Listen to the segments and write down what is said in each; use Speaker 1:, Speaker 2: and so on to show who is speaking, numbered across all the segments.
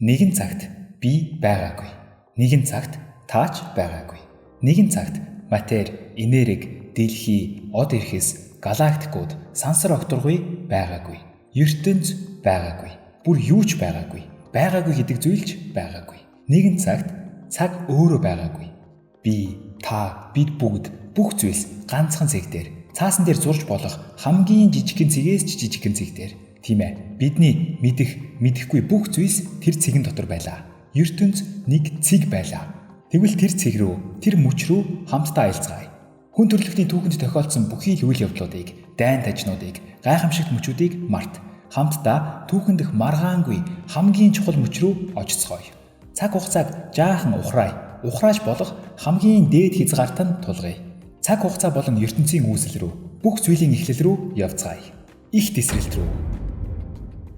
Speaker 1: Нэгэн цагт би байгаагүй. Нэгэн цагт таач байгаагүй. Нэгэн цагт матери, энерги, дэлхий, од эрхэс, галактикууд, сансар огторгуй байгаагүй. Ертөнц байгаагүй. Бүр юу ч байгаагүй. Байгаагүй гэдэг зүйл ч байгаагүй. Нэгэн цагт цаг өөрөө байгаагүй. Би, та, бид бүгд бүх зүйлс ганцхан цэг дээр, цаасан дээр зурж болох хамгийн жижигхэн цэгээс ч жижигхэн цэг дээр. Тийм ээ. Бидний мэдэх, мэдэхгүй бүх зүйлс тэр цэгэн дотор байлаа. Ертөнц нэг цэг байлаа. Тэгвэл тэр цэг рүү, тэр мөч рүү хамтдаа аялцгаая. Хүн төрөлхтний түүхэнд тохиолдсон бүхий л үйл явдлуудыг, дайн тажнуудыг, гайхамшигт мөчүүдийг март. Хамтдаа түүхэн дэх маргаангүй хамгийн чухал мөч рүү очицгоё. Цаг хугацааг жаахан ухраая. Ухрааж болох хамгийн дээд хязгаарт нь тулгая. Цаг хугацаа болон ертөнцийн үүсэл рүү, бүх зүйлийн эхлэл рүү явцгаая. Их тесрэлт рүү.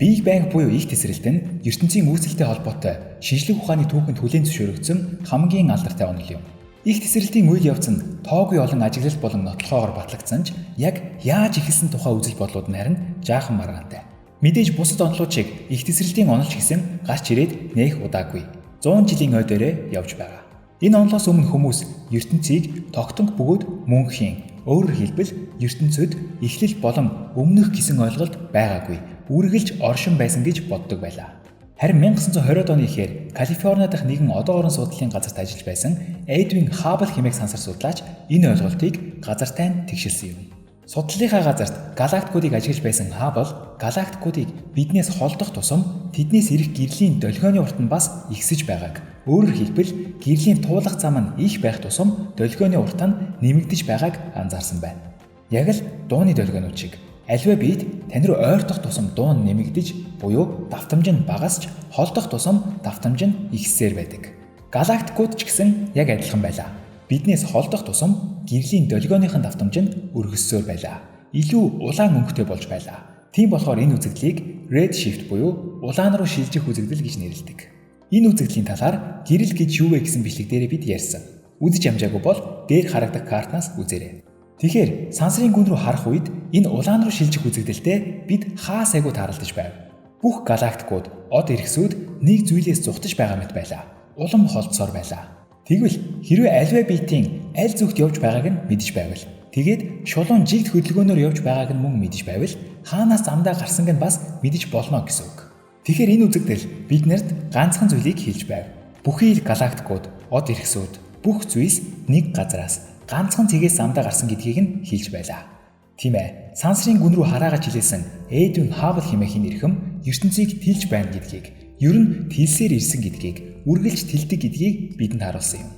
Speaker 1: Big Bang буюу их тесрэлт нь ертөнцийн үүсэлтэй холбоотой шинжлэх ухааны түүхэнд хүлээн зөвшөөрөгдсөн хамгийн алдартай онол юм. Их тесрэлтийн үйл явц нь тоогүй олон ажиглалт болон нотлохоогоор батлагдсан ч яг яаж эхэлсэн тухай үзэл бодлууд нь харин жаахан маргаантай. Мэдээж бусад онолууд шиг их тесрэлтийн онол ч гэсэн гарч ирээд нээх удаагүй. 100 жилийн ой дээрээ явж байгаа. Энэ онолоос өмнө хүмүүс ертөнцийг тогтонг бөгөөд мөнхийн, өөрөөр хэлбэл ертөнцид эхлэл болон өмнөх гэсэн ойлголт байгаагүй, үргэлж оршин байсан гэж боддог байлаа. Харин 1920-ад оны ихээр Калифорни дахь нэгэн одон орон судлалын газарт ажиллаж байсан Эдвин Хаббл хэмээх сансар судлаач энэ ойлголтыг газартай нь тэгшилсэн юм. Судлалынхаа газарт галактикуудыг ажиглаж байсан Хаббл галактикуудыг биднээс холдох тусам тэднээс ирэх гэрлийн долгионы урт нь бас ихсэж байгааг, өөрөөр хэлбэл гэрлийн туулах зам нь их байх тусам долгионы урт нь нэмэгдэж байгааг анзаарсан байна. Яг л дууны долгионууд шиг аливаа биед тань руу ойртох тусам дуу нь нэмэгдэж буюу давтамж нь багасч, холдох тусам давтамж нь ихссээр байдаг. Галактикууд ч гэсэн яг адилхан байлаа. Биднээс холдох тусам гэрлийн долгионыхын давтамж нь өргөссөөр байлаа. Илүү улаан өнгөтэй болж байлаа. Тийм болохоор энэ үзэгдлийг red shift буюу улаан руу шилжих үзэгдэл гэж нэрлэдэг. Энэ үзэгдлийн талаар гэрэл гэж юу вэ гэсэн бичлэг дээрээ бид ярьсан. Үзэж амжаагүй бол дээр харагдах картнаас үзээрэй. Тэгэхээр сансрын гүн рүү харах үед энэ улаан руу шилжих үзэгдэлтэй бид хаа сайгүй тааралдаж байв. Бүх галактикууд, од эргэсүүд нэг зүйлээс зугтаж байгаа мэт байлаа. Улам холдсоор байлаа. Тэгвэл хэрвээ аливаа биетийн аль зүгт явж байгааг нь мэдэж байвал, тэгээд шулуун жигд хөдөлгөөнөөр явж байгааг нь мөн мэдэж байвал, хаанаас замдаа гарсанг нь бас мэдэж болно гэсэн үг. Тэгэхээр энэ үзэгдэл биднэрт ганцхан зүйлийг хэлж байв. Бүхий л галактикууд, од эргэсүүд, бүх зүйлс нэг газараас ганцхан цэгээс замдаа гарсан гэдгийг нь хэлж байлаа. Тийм ээ, сансрын гүн рүү хараагаа чилээсэн Эдвин Хаббл хэмээх энэ эрхэм ертөнцийг тэлж байна гэдгийг, ер нь тэлсээр ирсэн гэдгийг, үргэлж тэлдэг гэдгийг бидэнд харуулсан юм.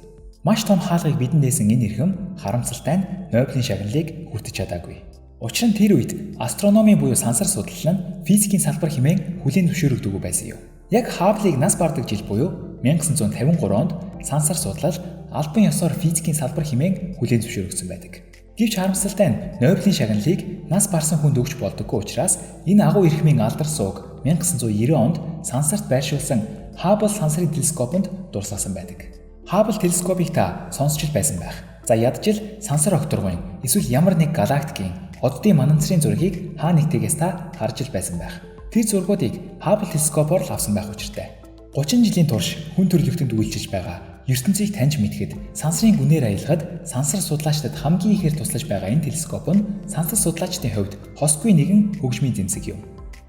Speaker 1: Маш том хаалгыг бидэнд нээсэн энэ эрхэм харамсалтай нь Нобелийн шагналыг хүртэж чадаагүй. Учир нь тэр үед астрономийн буюу сансар судлал нь физикийн салбар хэмээн хүлээн зөвшөөрөгдөөгүй байсан юм. Яг Хабблыг нас бардаг жил буюу 1953 онд сансар судлал албан ёсоор физикийн салбар хэмээн хүлээн зөвшөөрөгдсөн байдаг. Гэвч харамсалтай нь Нобелийн шагналыг нас барсан хүнд өгч болдоггүй учраас энэ агуу эрхмийн алдар сууг 1990 онд сансарт байршуулсан Хаббл сансрын телескопонд дурсгасан байдаг. Хаббл телескопыг та сонсч л байсан байх. За ядаж л сансар огторгуйн эсвэл ямар нэг галактикийн оддын мананцрын зургийг хаа нэгтэйгээс та харж л байсан байх. Тэр зургуудыг Хаббл телескопоор л авсан байх учиртай. 30 жилийн турш хүн төрөлхтөнд үйлчилж байгаа ертөнцийг таньж мэдэхэд сансрын гүнээр аялахад сансар судлаачдад хамгийн ихээр туслаж байгаа энэ телескоп нь сансар судлаачдын хувьд хосгүй нэгэн хөгжмийн зэмсэг юм.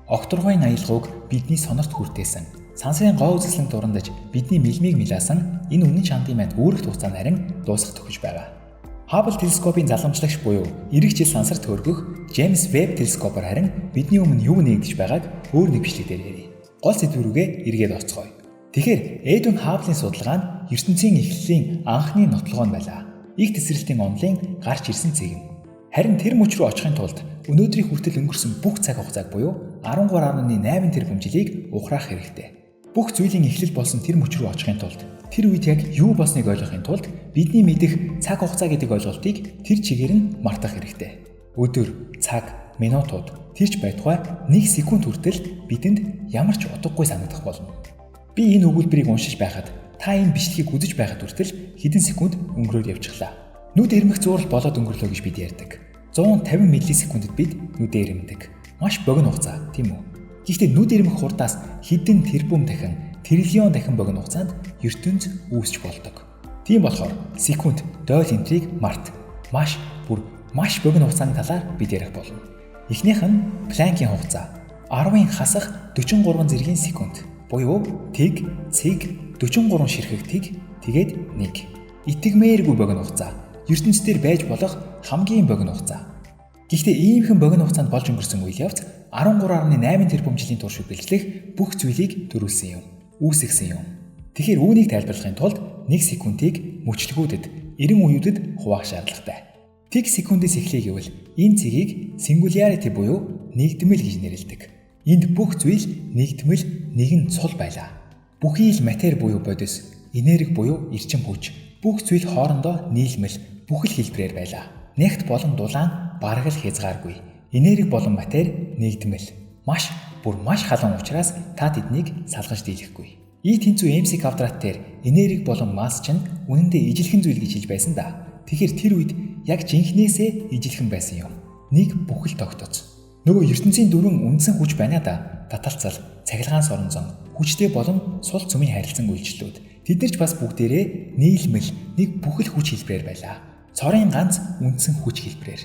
Speaker 1: Огторгуйн аялгауг бидний сонорт хүртээсэн. Сансрын гоо үзэсгэлэнт урандаж бидний мэлмийг милаасан энэ үнэн чандын майд үүрэгт хугацаанд харин дуусах төхөж байгаа. Хаббл телескопын залгамжлагч буюу ирэх жил сансарт хөргөх Джеймс Веб телескопоор харин бидний өмнө юу нээгдэж байгааг өөр нэг бичлэг дээр ярья. Гол сэдв рүүгээ эргээд орцгоё. Тэгэхээр Эдвин Хабблийн судалгаа нь ертөнцийн эхлэлийн анхны нотлогоо нь байлаа. Их тесрэлтийн онолын гарч ирсэн цэг нь. Харин тэр мөч рүү очихын тулд өнөөдрийн хүртэл өнгөрсөн бүх цаг хугацааг буюу 13.8 тэрбум жилийг ухраах хэрэгтэй. Бүх зүйлийн эхлэл болсон тэр мөч рүү очихын тулд тэр үед яг юу болсныг ойлгохын тулд бидний мэдэх цаг хугацаа гэдэг ойлголтыг тэр чигээр нь мартах хэрэгтэй. Өдөр, цаг, минутууд тэр ч байтугай 1 секунд хүртэл бидэнд ямар ч утгагүй санагдах болно. Би энэ өгүүлбэрийг уншиж байхад та энэ бичлэгийг үзэж байхад хүртэл хэдэн секунд өнгөрөөд явчихлаа. Нүд ирмэх зуурал болоод өнгөрлөө гэж бид ярьдаг. 150 миллисекундэд бид нүдээ ирмэдэг. Маш богино хугацаа, тийм үү? Гэхдээ нүд ирмэх хурдаас хэдэн тэрбум дахин триллион дахин богино хугацаанд ертөнц үүсч болдог. Тийм болохоор секунд, дойл энтрийг март. Маш бүр маш богино хугацааны талаар бид ярих болно. Эхнийх нь Планкийн хугацаа. 10-ын хасах 43 зэргийн секунд буюу тэг цэг 43 ширхэг тэг тэгээд 1. Итгэмээргүй богино хугацаа. ертөнц дээр байж болох хамгийн богино хугацаа. Гэхдээ иймхэн богино хугацаанд болж өнгөрсөн үйл явц 13.8 тэрбум жилийн турш үргэлжлэх бүх зүйлийг төрүүлсэн юм. Үүсгэсэн юм. Тэгэхээр үүнийг тайлбарлахын тулд 1 секундийг мөчлөгүүдэд 90 үеүүдэд хуваах шаардлагатай. Тэг секундээс эхлэе гэвэл энэ цэгийг singularity буюу нэгдмэл гэж нэрлэдэг. Энд бүх зүйл нэгдмэл нэгэн цул байлаа. Бүхий л матери буюу бодис, энерги буюу эрчим хүч, бүх зүйл хоорондоо нийлмэл бүхэл хэлбэрээр байлаа. Нэгт болон дулаан бараг л хязгааргүй. Энерги болон матери нэгдмэл. Маш бүр маш халуун учраас та тэднийг салгаж дийлэхгүй. E тэнцүү mc квадрат дээр энерги болон масс чинь үнэндээ ижилхэн зүйл гэж хэлж байсан да. Тэгэхээр тэр үед яг жинхнээсээ ижилхэн байсан юм. Нэг бүхэл тогтоц. Нөгөө ертөнцийн дөрвөн үндсэн хүч байна да. Таталцал, цахилгаан соронзон, хүчтэй болон сул цөмийн харилцан үйлчлэлүүд. Тэд нар ч бас бүгдээрээ нийлмэл нэг бүхэл хүч хэлбэрээр байлаа. Цорын ганц үндсэн хүч хэлбэрээр.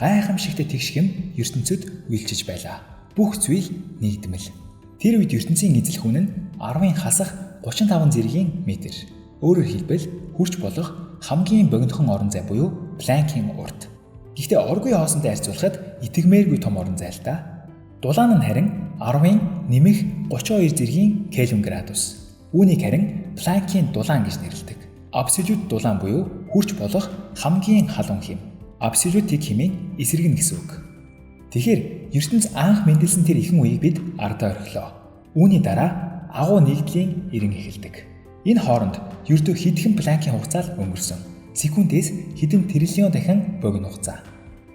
Speaker 1: Гайхамшигтай тэгш хэм ертөнцид үйлчилж байлаа. Бүх зүйл нэгдмэл. Тэр үед ертөнцийн эзэл хүн нь 10-ын хасах 35 зэргийн метр. Өөрөөр хэлбэл хурц болох хамгийн богинохон орон зай буюу Планкийн урт. Гэхдээ оргүй хоосонтой харьцуулахад итгэмээргүй том орон зай л да. Дулаан нь харин 10-ын нэмэх 32 зэргийн Кельвин градус. Үүнийг харин Планкийн дулаан гэж нэрлэдэг. Абсолют дулаан буюу хурц болох хамгийн халуун хэм. Абсолютыг хэмээн эсрэг нь гэсэн үг. Тэгэхээр ертөнц анх мэндэлсэн тэр ихэнх үеийг бид ардаа орхилоо. Үүний дараа агуу нэгдлийн эрен эхэлдэг. Энэ хооронд ердөө хэдхэн Планкийн хугацаа л өнгөрсөн. Секундээс хэдэн триллион дахин богино хугацаа.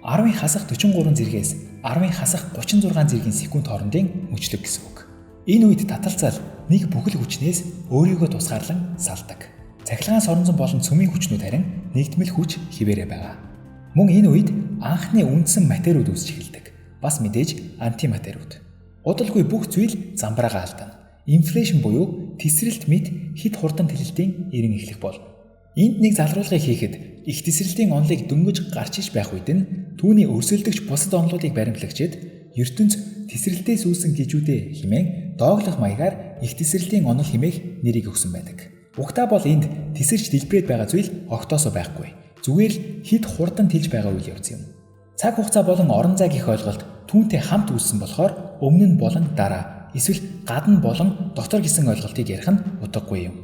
Speaker 1: 10-ын хасах 43 зэргээс 10-ын хасах 36 зэргийн секунд хоорондын мөчлөг гэсэн үг. Энэ үед таталцал нэг бүхэл хүчнээс өөрийгөө тусгаарлан салдаг. Цахилгаан соронзон болон цөмийн хүчнүүд харин нэгдмэл хүч хിവэрэ байгаа. Мөн энэ үед анхны үндсэн материуд үүсч эхэлдэг. Бас мэдээж антиматериуд. Удалгүй бүх зүйл замбраагаа алдана. Inflation буюу тесрэлт мэт хэд хурдан тэлэлтийн эрен эхлэх бол. Энд нэг залруулгыг хийхэд их тесрэлтийн онолыг дөнгөж гарч иж байх үед нь түүний өрсөлдөгч бусад онолуудыг баримтлагчид ертөнц тесрэлтээс үүсэн гэжүүдээ хэмээн дооглох маягаар их тесрэлтийн онол хэмээх нэрийг өгсөн байдаг. Угтаа бол энд тесэрч дэлбэрээд байгаа зүйл огтоосоо байхгүй. Зүгээр л хэд хурдан тэлж байгаа үйл явц юм. Цаг хугацаа болон орон зай гэх ойлголт түүнтэй хамт үүссэн болохоор өмнө нь болон дараа эсвэл гадна болон дотор гэсэн ойлголтыг ярих нь утгагүй юм.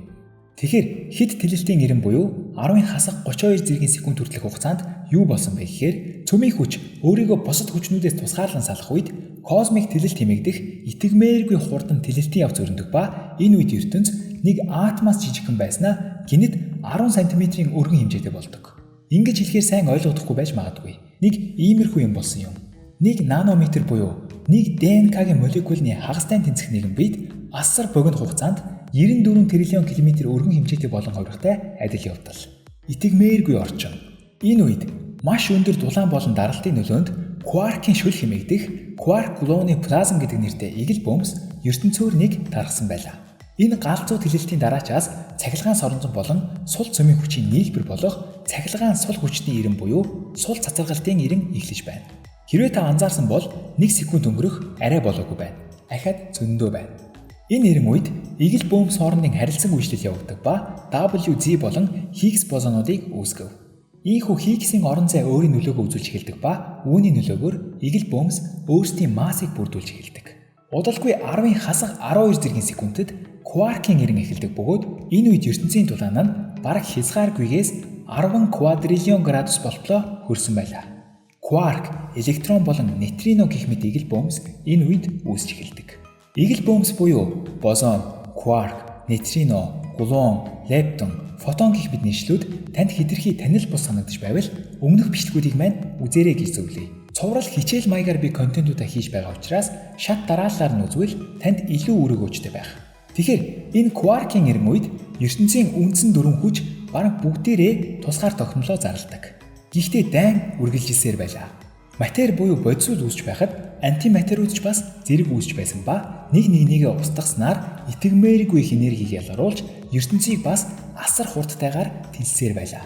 Speaker 1: Тэгэхээр хэд тэлэлтийн эрен буюу 10-ын хасах 32 зэргийн секунд хүртэлх хугацаанд юу болсон бэ гэхээр цөмийн хүч өөрийгөө бусад хүчнүүдээс тусгаарлан салах үед космик тэлэлт хэмээгдэх итгэмээргүй хурдан тэлэлтийн явц өрнөдөг ба энэ үед ертөнц нэг атомаас жижигхэн байснаа гэнэт 10 см-ийн өргөн хэмжээтэй болдог. Ингэж хэлэхээр сайн ойлгохдохгүй байж магадгүй. Нэг иймэрхүү юм болсон юм. 1 нанометр буюу нэг ДНК-гийн молекулны хагастай тэнцэх нэгэн бид асар богино хугацаанд 94 триллион километр өргөн хэмжээтэй болон хувирахтай адил явдал. Итгэмээргүй орчин. Энэ үед маш өндөр дулаан болон даралтын нөлөөнд кваркийн шөл хэмээгдэх кварк глооны плазм гэдэг нэртэй эгэл бөмс ертөнцөөр нэг тархсан байлаа. Энэ галзуу тэлэлтийн дараачаас цахилгаан соронзон болон сул цөмийн хүчийн нийлбэр болох цахилгаан сул хүчний эрен буюу сул цацаргалтын эрен эхлэж байна. Хэрвээ та анзаарсан бол 1 секунд өнгөрөх арай болоогүй байна. Ахаад зөндөө байна. Энэ эрен үед эгэл бөөмс хоорондын харилцан үйлчлэл явагддаг ба WZ болон Higgs бозонуудыг үүсгэв. Ийхүү Higgs-ийн орон зай өөрийн нөлөөгөө үзүүлж эхэлдэг ба үүний нөлөөгөөр эгэл бөөмс өөрсдийн массыг бүрдүүлж эхэлдэг. Удалгүй 10-ын хасах 12 зэргийн секундэд кваркийн эрен эхэлдэг бөгөөд энэ үед ертөнцийн дулаан нь бараг хязгааргүйгээс 10 квадриллион градус болтлоо хөрсөн байлаа. Кварк, электрон болон нейтрино гэх мэт эгэл бөөмс энэ үед үүсч эхэлдэг. Эгэл бөөмс буюу бозон, кварк, нейтрино, глуон, лептон, фотон гэх мэт нийслүүд танд хэтэрхий танил бус санагдаж байвал өмнөх бичлэгүүдийг маань үзээрэй гэж зөвлөе. Цуврал хичээл маягаар би контентуудаа хийж байгаа учраас шат дараалалаар нь үзвэл танд илүү үр өгөөжтэй байх. Тэгэхээр энэ кваркийн эрен үед ертөнцийн үндсэн дөрвөн хүч бараг бүгдээрээ тусгаар тогтнолоо зарладаг. Гэхдээ дайн үргэлжилсээр байлаа. Матер буюу бодисууд үүсч байхад антиматер үүсч бас зэрэг үүсч байсан ба нэг нэгнийгээ устгаснаар итгэмээргүй их энергийг ялгаруулж ертөнцийг бас асар хурдтайгаар тэлсээр байлаа.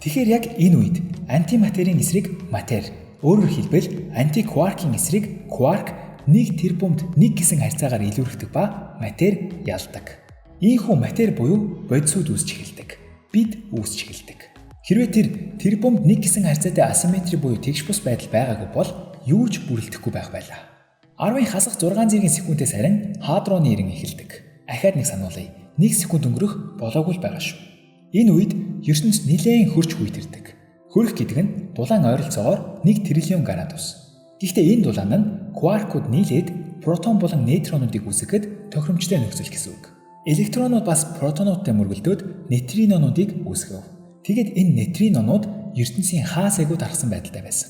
Speaker 1: Тэгэхээр яг энэ үед антиматерийн эсрэг матер, өөрөөр хэлбэл антикваркийн эсрэг кварк 1 тэрбумд 1 гэсэн харьцаагаар илүүрхдэг ба матер ялдаг. Ийхүү матер буюу бодисууд үүсч эхэлдэг. Бид үүсч эхэлдэг. Хэрвээ тэр тэрбумд 1 гэсэн харьцаатай асимметри буюу тэгш бус байдал байгаагүй бол юу ч бүрэлдэхгүй байх байлаа. 10-ын хасах 6 зэргийн секундээс харин хадроны эрен эхэлдэг. Ахиад нэг сануулъя. 1 секунд өнгөрөх болоогүй л байгаа шүү. Энэ үед ертөнц нилээн хөрч хүйтэрдэг. Хөрөх гэдэг нь дулаан ойролцоогоор 1 триллион градус. Гэхдээ энэ дулаан нь кваркууд нийлээд протон болон нейтронуудыг үүсгэхэд тохиромжтой нөхцөл гэсэн үг. Электронууд бас протонуудтай мөргөлдөөд нейтринонуудыг үүсгэв. Тэгээд энэ нейтринонууд ертөнцийн хаа сайгүй тархсан байдалтай байсан.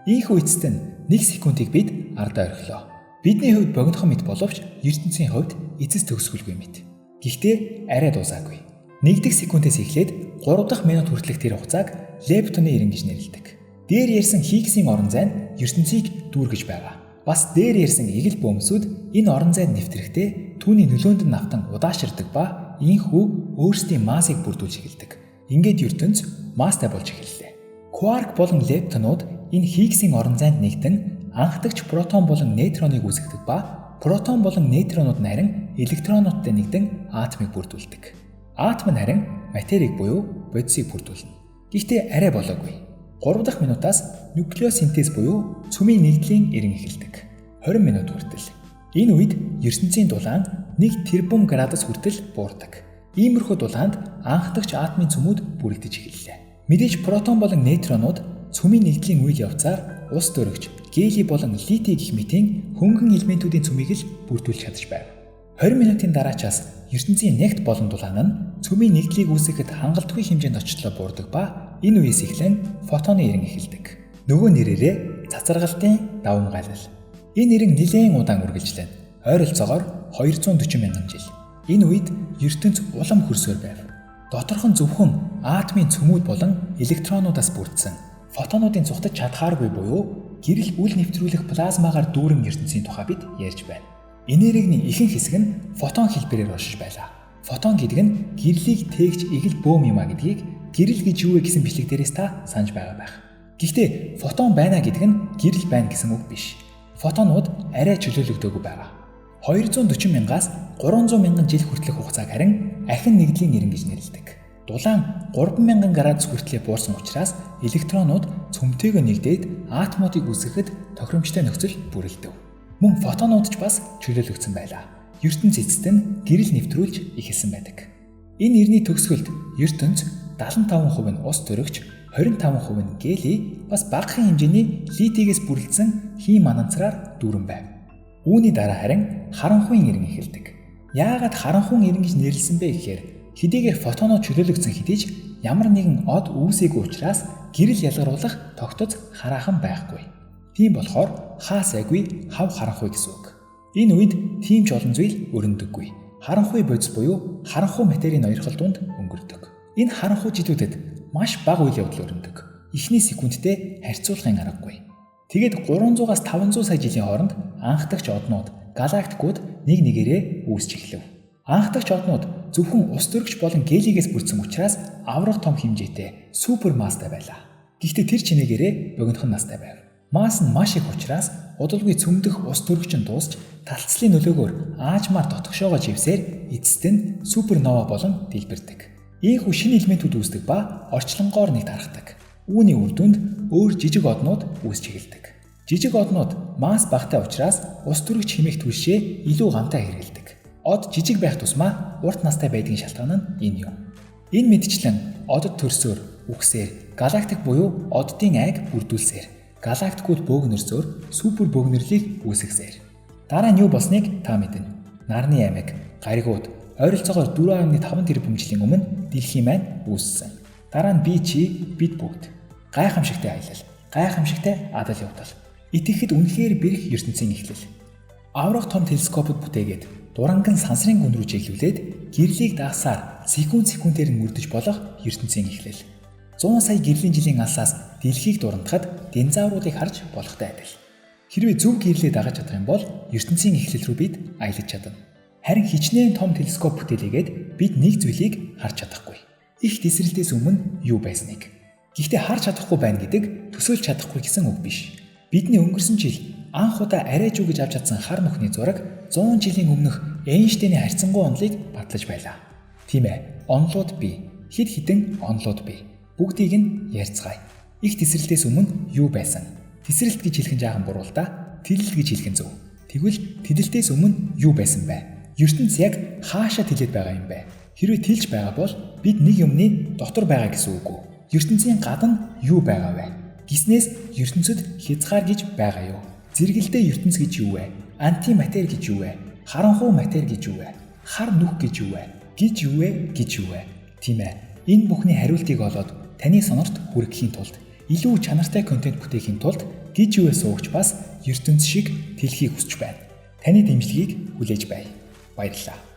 Speaker 1: Ийхүү эцэст нь 1 секундыг бид ардаа орхилоо. Бидний хувьд богинохон мэт боловч ертөнцийн хувьд эцэс төгсгөлгүй мэт. Гэхдээ арай дуусаагүй. 1 дэх секундээс эхлээд 3 дахь минут хүртэлх тэр хугацааг лептоны эрен гэж нэрлэдэг. Дээр ярьсан Хиггсийн орон зай нь ертөнцийг дүүргэж байгаа. Бас дээр ярьсан эгэл бөөмсүүд энэ орон зайд нэвтрэхдээ түүний нөлөөнд нь автан удаашрдаг ба ийхүү өөрсдийн массыг бүрдүүлж эхэлдэг. Ингээд ертөнц масстай болж эхэллээ. Кварк болон лептонууд энэ Хиггсийн орон зайд нэгдэн анхдагч протон болон нейтроныг үүсгэдэг ба протон болон нейтронууд нь харин электронуудтай нэгдэн атомыг бүрдүүлдэг. Атом нь харин материйг буюу бодисыг бүрдүүлнэ. Гэхдээ арай болоогүй. 3 дахь минутаас нуклеосинтез буюу цөмийн нэгдлийн эрен эхэлдэг. 20 минут хүртэл. Энэ үед ертөнцийн дулаан 1 тэрбум градус хүртэл буурдаг. Иймэрхүү дулаанд анхдагч атомын цөмүүд бүрэгдэж эхэллээ. Мэдээж протон болон нейтронууд цөмийн нэгдлийн үйл явцаар ус дөрөгч, гелий болон литий гэх мэтийн хөнгөн элементүүдийн цөмийг л бүрдүүлж чадаж байв. 20 минутын дараачаас ертөнцийн нэгт болон дулаан нь цөмийн нэгдлийг үүсгэхэд хангалтгүй хэмжээнд очлоо буурдаг ба энэ үеэс эхлэн фотоны эрен эхэлдэг. Нөгөө нэрээрээ цацаргалтын давамгайлал. Энэ эрен нэлээн удаан үргэлжлэнэ. Ойролцоогоор 240 мянган жил. Энэ үед ертөнц улам хөрсөөр байв. Доторх нь зөвхөн атомын цөмүүд болон электронуудаас бүрдсэн. Фотонуудын цухтаж чадхааргүй буюу гэрэл үл нэвтрүүлэх плазмагаар дүүрэн ертөнцийн тухай бид ярьж байна. Энергийн ихэнх хэсэг нь фотон хэлбэрээр оршиж байлаа. Фотон гэдэг нь гэрлийг тээгч эгэл бөөм юм а гэдгийг гэрэл гэж юу вэ гэсэн бичлэг дээрээс та санаж байгаа байх. Гэхдээ фотон байна гэдэг нь гэрэл байна гэсэн үг биш. Фотонууд арай чөлөөлөгдөөгүй байгаа. 240 мянгаас 300 мянган жил хүртэлх хугацааг харин ахин нэгдлийн эрен гэж нэрлэдэг. Дулаан 3000 градус хүртлээр буурсан учраас электронууд цөмтэйгөө нэгдээд атомуудыг үүсгэхэд тохиромжтой нөхцөл бүрэлдэв. Мөн фотонууд ч бас чөлөөлөгдсөн байлаа. Ертөнц эцэст нь гэрэл нэвтрүүлж эхэлсэн байдаг. Энэ эрний төгсгөлд ертөнц 75% нь ус төрөгч, 25% нь гелий, бас багахан хэмжээний литийгээс бүрэлдсэн хим мананцраар дүүрэн байв. Үүний дараа харин харанхуйн эрен эхэлдэг. Яагаад харанхуйн эрен гэж нэрлэсэн бэ гэхээр хэдийгээр фотонууд чөлөөлөгдсөн хэдий ч ямар нэгэн од үүсээгүй учраас гэрэл ялгаруулах тогтоц хараахан байхгүй. Тийм болохоор хаа сайгүй хав харанхуй гэсэн үг. Энэ үед тийм ч олон зүйл өрөндөггүй. Харанхуй бодис буюу харанхуй материйн ноёрхол дунд өнгөрдөг. Энэ харанхуй жилүүдэд маш бага үйл явдал өрнөдөг. Эхний секундтэй харьцуулахын аргагүй. Тэгээд 300-аас 500 сая жилийн хооронд анхдагч однууд, галактикууд нэг нэгээрээ үүсч эхлэв. Анхдагч однууд зөвхөн ус төрөгч болон гелигээс бүрдсэн учраас аврах том хэмжээтэй супер масстай байлаа. Гэхдээ тэр чинээгээрээ богинохон настай байв. Масс нь маш их учраас удалгүй цөмдөх ус төрөгч нь дуусч талцлын нөлөөгөөр аажмаар дотгошоогоо живсээр эцэст нь супернова болон дэлбэрдэг. Ийхүү шинэ элементүүд үүсдэг ба орчлонгоор нэг тархдаг. Үүний үр дүнд өөр жижиг однууд үүсч эхэлдэг. Жижиг однууд масс багатай учраас ус төрөгч хэмээх түлшээ илүү гамтай хэрэгэлдэг. Од жижиг байх тусмаа урт настай байдгийн шалтгаан нь энэ юм. Энэ мэдчлэн одод төрсөөр, үхсээр, галактик буюу оддын айг бүрдүүлсээр, галактикууд бөөгнөрсөөр супер бөөгнөрлийг үүсгэсээр. Дараа нь юу болсныг та мэднэ. Нарны аймаг, гаригууд ойролцоогоор 4.5 тэрбум жилийн өмнө дэлхийн маань үүссэн. Дараа нь би чи бид бүгд гайхамшигтай аялал, гайхамшигтай адал явдал. Итгэхэд үнэхээр бэрх ертөнцийн эхлэл. Аврах том телескопод бүтээгээд дуранган сансрын гүн рүү чиглүүлээд гэрлийг дагасаар секунд секундээр нь мөрдөж болох ертөнцийн эхлэл. 100 сая гэрлийн жилийн алсаас дэлхийг дурандахад динозавруудыг харж болохтой адил. Хэрвээ зөв гэрлээ дагаж чадах юм бол ертөнцийн эхлэл рүү бид аялаж чадна. Харин хичнээн том телескоп бүтээлээгээд бид нэг зүйлийг харж чадахгүй. Их тесрэлтээс өмнө юу байсныг. Гэхдээ харж чадахгүй байна гэдэг төсөөлж чадахгүй гэсэн үг биш. Бидний өнгөрсөн жил анх удаа арай жүү гэж авч чадсан хар нүхний зураг 100 жилийн өмнөх Эйнштейний харьцангуй онолыг батлаж байлаа. Тийм ээ, онолууд бий. Хэд хэдэн онолууд бий. Бүгдийг нь ярьцгаая. Их тесрэлтээс өмнө юу байсан? Тесрэлт гэж хэлэх нь жаахан буруу л да. Тэлэл гэж хэлэх нь зөв. Тэгвэл тэлэлтээс өмнө юу байсан бэ? ертөнц яг хаашаа тэлээд байгаа юм бэ? Хэрвээ тэлж байгаа бол бид нэг юмны дотор байгаа гэсэн үг үү? ертөнцийн гадна юу байгаа вэ? Гиснээс ертөнцид хязгаар гэж байгаа юу? Зэрэгэлдээ ертөнц гэж юу вэ? Антиматер гэж юу вэ? Харанхуй матер гэж юу вэ? Хар нүх гэж юу вэ? Гэж юу вэ? Гэж юу вэ? Тийм ээ. Энэ бүхний хариултыг олоод таны сонорт хүргэхийн тулд илүү чанартай контент бүтээхийн тулд гэж юу вэ суугч бас ертөнц шиг тэлхийг хүсэж байна. Таны дэмжлэгийг хүлээж бай. Баярлалаа.